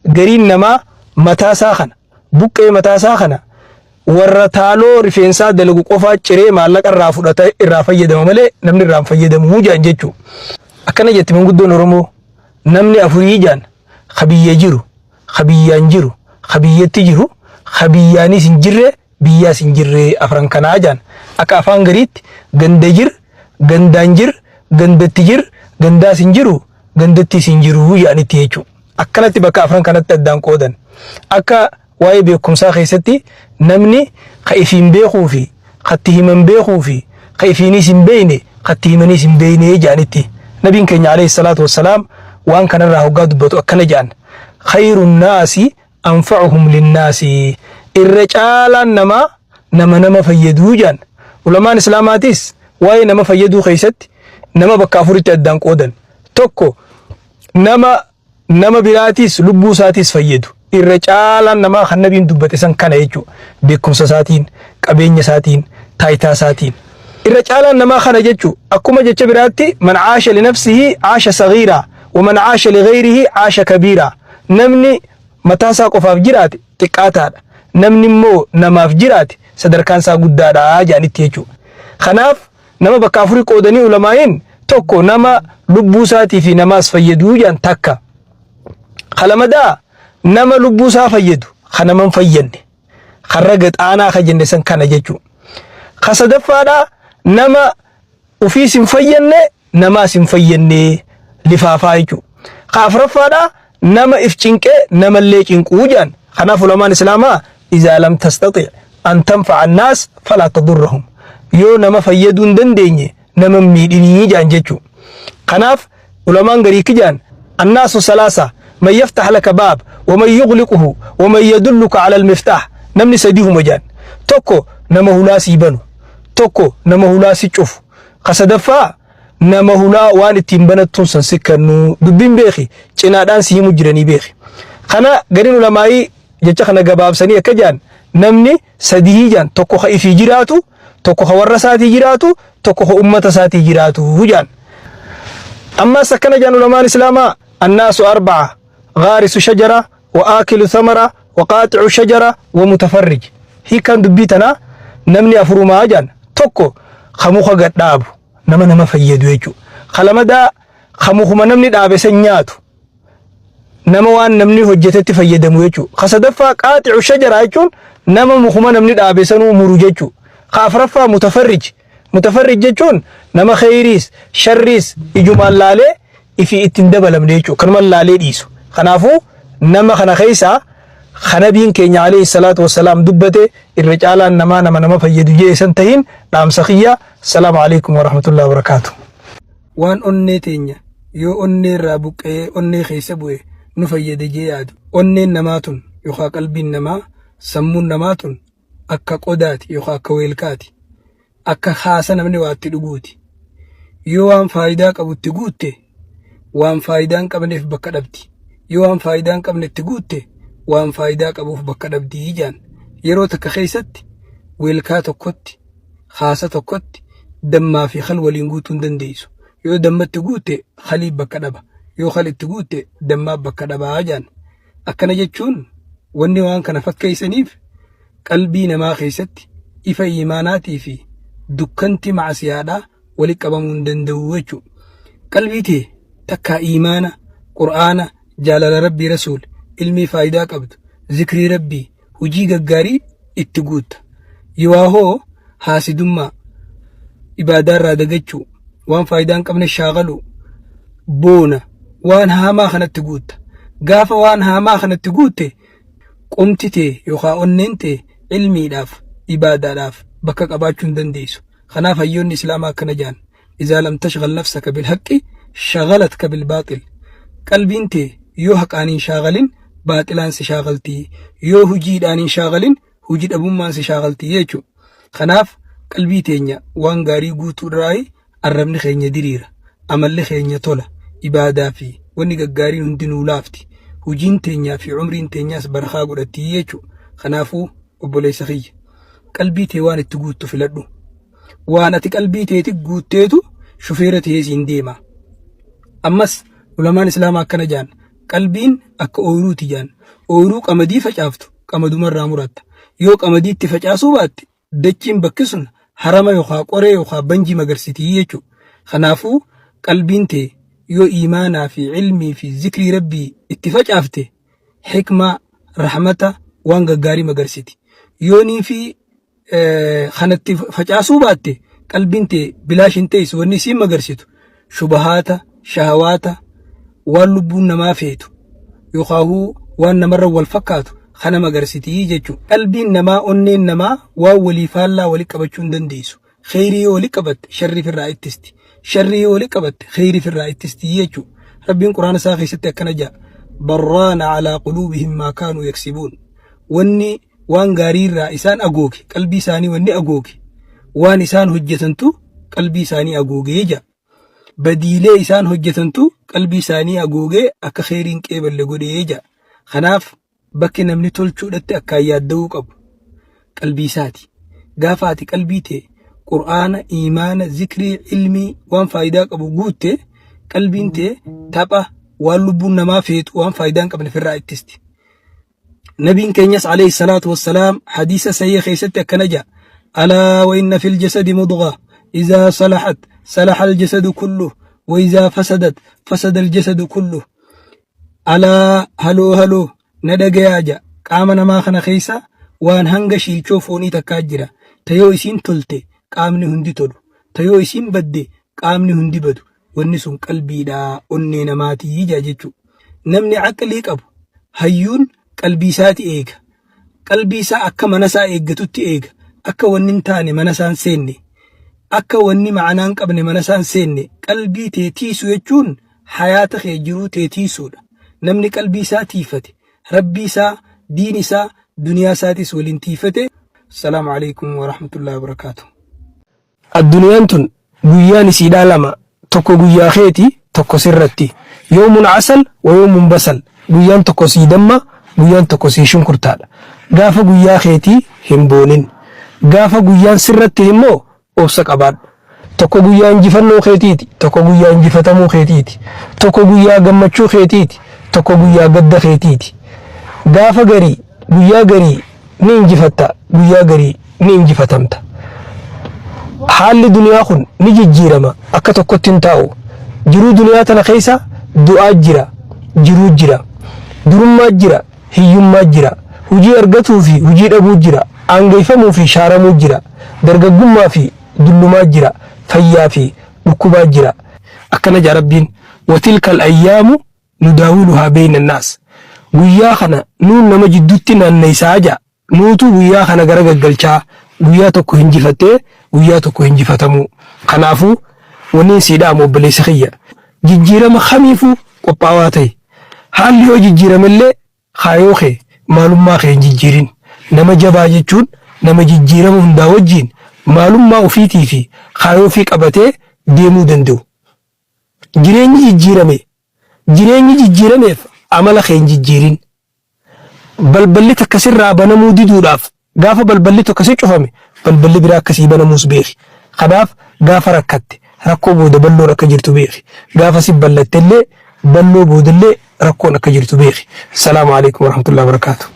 Gariin namaa mataa isaa kana, buqqee mataa isaa kana warra taaloo rifeensaa dalagu qofaa ciree maallaqa irraa fudhata irraa fayyadama malee namni irraa hin fayyadamu jedhan jechuudha. Akkana jetti manguddoon Oromoo namni afurii jedhan ka biyya jiru, ka biyyaan jiru, ka biyyatti jiru, ka biyyaanis hin jirre biyyaas hin jirre afran kanaa jedhan. Akka afaan gariitti ganda jir, gandaan jir, gandatti jir, gandaas hin jiru, gandattis hin jiru jedhanitti jechuudha. Akkanatti bakka afran kanatti addaan qoodan. Akka waa'ee beekumsaa keessatti namni ka ifiin beekuu fi ka itti himan beekuu fi ka ifiinis hin beekne ka itti himaniis hin beekne jedhanitti. Nabiin keenya alayhi salaatu wassalaam waan kanarraa hoggaa dubbatu akkana jedhan. Khayrun naasi anfa'uhum linnaasi. Irra caalaan namaa nama nama fayyaduu jedhan. Ulamaan Islaamaatis waa'ee nama fayyaduu keessatti nama bakka afuritti addaan qoodan. Tokko nama nama biraatiis lubbuu isaatiis fayyadu. Irra caalaan namaa kan nabiin dubbate san kana jechuudha. Beekumsa isaatiin, qabeenya isaatiin, taayitaa isaatiin. Irra caalaan namaa kana jechuudha. Akkuma jecha biraatti man caasha li nafsihi caasha sagiiraa wa man caasha li gayrihi caasha kabiiraa. Namni mataa isaa qofaaf jiraate xiqqaataadha. Namni immoo namaaf jiraate sadarkaan isaa guddaadha jedhanitti jechuudha. Kanaaf nama bakka afurii qoodanii ulamaa'iin tokko nama lubbuu isaatii fi namaas fayyaduu jedhan takka. Kalamadaa nama lubbuu isaa fayyadu kan nama hin fayyadne karra gad aanaa ka jenne san kana jechuudha. Ka sadaffaadhaa nama ofiis hin fayyadne namaas hin fayyadne lifaafaa jechuudha. Ka afuraffaadhaa nama if cinqee namallee cinquu jedhan. Kanaaf ulamaan Islaamaa izaa lam tastaxi an tanfa'a annaas falaa tadurrahum. Yoo nama fayyaduu hin dandeenye nama hin miidhinii jedhan jechuudha. Kanaaf ulamaan garii kijaan annaasu salaasa man yaftah laka baab waman yughliquhu waman yadulluka ala almiftaah namni sadihuma jedhan. Tokko nama hulaa sii banu, tokko nama hulaa si cufu, ka sadaffaa nama hulaa waan ittiin banattuun san si kennu dubbiin beeki cinaadhaan si himu jiranii beeki. Kana gariin ulamaayii jecha kana gabaabsanii akka jedhan namni sadihii jedhan tokko ka ifii jiraatu tokko ka warra isaatii jiraatu tokko ka ummata isaatii jiraatu jedhan. Ammas akkana jedhan ulamaan islaamaa annaasu arba'a gaarisu shajara wa aakilu thamara wa qaaxicu shajara wa mutafarrij. Hiikkaan dubbii tanaa namni afurumaa jedhan tokko ka muka gad dhaabu nama nama fayyadu jechuudha. Ka lamadaa ka mukuma namni dhaabe san nyaatu nama waan namni hojjetetti fayyadamu jechuudha. Ka sadaffaa qaaxicu shajaraa jechuun nama mukuma namni dhaabe sanuu muru jechuudha. Ka afraffaa mutafarrij. Mutafarrij jechuun nama kheyriis sharriis ijumaan laalee ifii itti hin dabalamne jechuudha. Kanumaan laalee dhiisu. Kanaafuu nama kana keessaa ka nabiin keenya alayhi salaatu wassalaam dubbate irra caalaan namaa nama nama fayyadu jee san tahin dhaamsa kiyya. Assalaamu alaikum warahmatullahi wabarakaatu. Waan onnee teenya yoo onnee irraa buqqa'ee onnee keessa bu'e nu fayyada jee yaadu. Onneen namaa tun yookaan qalbiin namaa sammuun namaa tun akka qodaati yookaan akka weelkaati. Akka kaasa namni waa itti dhuguuti. Yoo waan faayidaa qabu itti guutte waan faayidaa hin qabneef bakka dhabdi. Yoo waan faayidaa hin qabne itti guutte waan faayidaa qabuuf bakka dhabdi jaan. Yeroo takka keessatti weelkaa tokkotti kaasa tokkotti dammaa fi kal waliin guutuu hin dandeessu. Yoo dammatti guutte kalii bakka dhaba. Yoo kal itti guutte dammaa bakka dhabaa jaan. Akkana jechuun wanni waan kana fakkeessaniif qalbii namaa keessatti ifa iimaanaatii fi dukkanti macsiyaadhaa wali qabamuu hin danda'u jechuudha. Qalbii tee takkaa iimaana, Qur'aana, jaalala Rabbii Rasuul, ilmii faayidaa qabdu, zikrii Rabbii, hujii gaggaarii itti guutta. Yoo hoo haasidummaa, ibaadaarraa dagachuu, waan faayidaa hin qabne shaakaluu, boona, waan haamaa kanatti guutta. Gaafa waan haamaa kanatti guutte qomti tee yookaan onneen tee ilmiidhaaf, ibaadaadhaaf bakka qabaachuu hin dandeessu. Kanaaf hayyoonni Islaamaa akkana jedhan. Izaa lam tashghal nafsaka bilhaqqi shagalatka bilbaaxil. Qalbiin tee yoo haqaan hin shaagalin baaxilaan si shaagalti. Yoo hujiidhaan hin shaagalin hujii dhabummaan si shaagalti jechuudha. Kanaaf qalbii teenya waan gaarii guutuu irraa arrabni keenya diriira. Amalli keenya tola. Ibaadaa fi wanni gaggaariin hundi nuu laafti. Hujiin teenyaa fi umriin teenyaas barakaa godhatti jechuudha. Kanaafuu obboleessa kiyya qalbii tee waan itti guuttu filadhu. Waan ati qalbii teeti guutteetu shufeera ta'ee siin deema. Ammas ulamaan Islaamaa akkana jedhan. Qalbiin akka ooyiruuti jaan. Ooyiruu qamadii facaaftu qamadumarraa muratta. Yoo qamadii itti facaasuu baatte dachiin bakki sun harama yookaa qoree yookaa banjii magarsitii jechuudha. Kanaafuu qalbiin tee yoo iimaanaa fi ilmii fi zikrii Rabbii itti facaafte hikmaa, rahmata, waan gaggaarii magarsiti. Yoonii fi kanatti facaasuu baatte qalbiin tee bilaash hin teessu wanni isiin magarsitu shubahaata, shahawaata, waan lubbuun namaa feetu yookaahuu waan namarra wal fakkaatu kana magarsitii jechuudha. Qalbiin namaa onneen namaa waan walii faallaa wali qabachuu hin dandeessu. Kheyrii yoo wali qabatte sharrii firraa ittisti. Sharrii yoo wali qabatte kheyrii firraa ittisti jechuudha. Rabbiin quraana isaa keessatti akkana jedha. Barraana alaa quluubihim maa kaanuu yaksibuun. Wanni waan gaarii irraa isaan agooge qalbii isaanii wanni agooge waan isaan hojjetantu qalbii isaanii agoogee jedha. Badiilee isaan hojjetantu qalbii isaanii agoogee akka kheyriin qeeballe godhee jedha. Kanaaf bakki namni tolchuudhatti akkaan yaadda'uu qabu qalbii isaati. Gaafa ati qalbii tee Qur'aana, iimaana, zikrii, ilmii waan faayidaa qabu guutte qalbiin tee tapha waan lubbuun namaa feetu waan faayidaa hin qabne ofirraa ittisti. Nabiin keenyas alayhi salaatu wassalaam hadiisa sahih keessatti akkana jedha. Alaa wa inna fil jasadi mudgha izaa salahat salaha al jasadu kulluh wa izaa fasadat fasada al jasadu kulluh. Alaa haloo haloo na dhagayaa jedha. Qaama namaa kana keessa waan hanga shiilchoo foonii takkaa jira. Ta yoo isiin tolte qaamni hundi tolu. Ta yoo isiin badde qaamni hundi badu. Wanni sun qalbiidha onnee namaatii jedha jechuudha. Namni aqlii qabu hayyuun qalbii isaati eega. Qalbii isaa akka mana isaa eeggatutti eega. Akka wanni hin taane mana isaa hin seenne. Akka wanni ma'anaa hin qabne mana isaa hin seenne. Qalbii tee tiisu jechuun hayaata kee jiruu tee tiisuudha. Namni qalbii isaa tiifate, rabbii isaa, diin isaa, duniyaa isaatis waliin tiifate. Assalaamu alaikum wa rahmatullahi wa barakaatuh. Adduniyaan tun guyyaan isiidhaa lama tokko guyyaa keeti tokko sirratti. Yoomun asal wa yoomun basal. Guyyaan tokko sii damma guyyaan tokko sii shunkurtaadha. Gaafa guyyaa keetii hin boonin. Gaafa guyyaan sirratti immoo obsa qabaadhu. Tokko guyyaa injifannoo keetiiti, tokko guyyaa injifatamuu keetiiti. Tokko guyyaa gammachuu keetiiti, tokko guyyaa gadda keetiiti. Gaafa garii guyyaa garii ni injifatta, guyyaa garii ni injifatamta. Haalli duniyaa kun ni jijjiirama akka tokkotti hin taa'u. Jiruu duniyaa tana keessa du'aa jira, jiruu jira, durummaa jira, hiyyummaa jira, hujii argatuu fi hujii dhabuu jira, aangeeffamuu fi shaaramuu jira, dargaggummaa fi dullumaa jira, fayyaa fi dhukkubaa jira. Akkana jedha Rabbiin, watilkal ayyaamu nudaawiluhaa beeyna naas. Guyyaa kana nuun nama jidduutti naanneessaa jedha. Nuutu guyyaa kana gara gaggalchaa guyyaa tokko hinjifattee guyyaa tokko hinjifatamuu. Kanaafuu wanni sii dhaamu obboleessa kiyya jijjiirama kamiifuu qophaawaa ta'i. Haalli yoo jijjiiramellee kaayoo kee maalummaa kee hin jijjiirin. Nama jabaa jechuun nama jijjiirama hundaa wajjiin maalummaa ofiitii fi kaayoo ofii qabatee deemuu danda'u. Jireenyi jijjiirame jireenyi jijjiirameef amala kee hin jijjiirin. Balballi takka sirraa banamuu diduudhaaf gaafa balballi tokko si cufame balballi biraa akka sii banamuus beeki. Kanaaf gaafa rakkatte rakkoo booda balloon akka jirtu beeki. Gaafa si ballatte illee balloo boodallee rakkoon akka jirtu beeki. Salaamu alaikum warahmatullahi wabarakaatuh.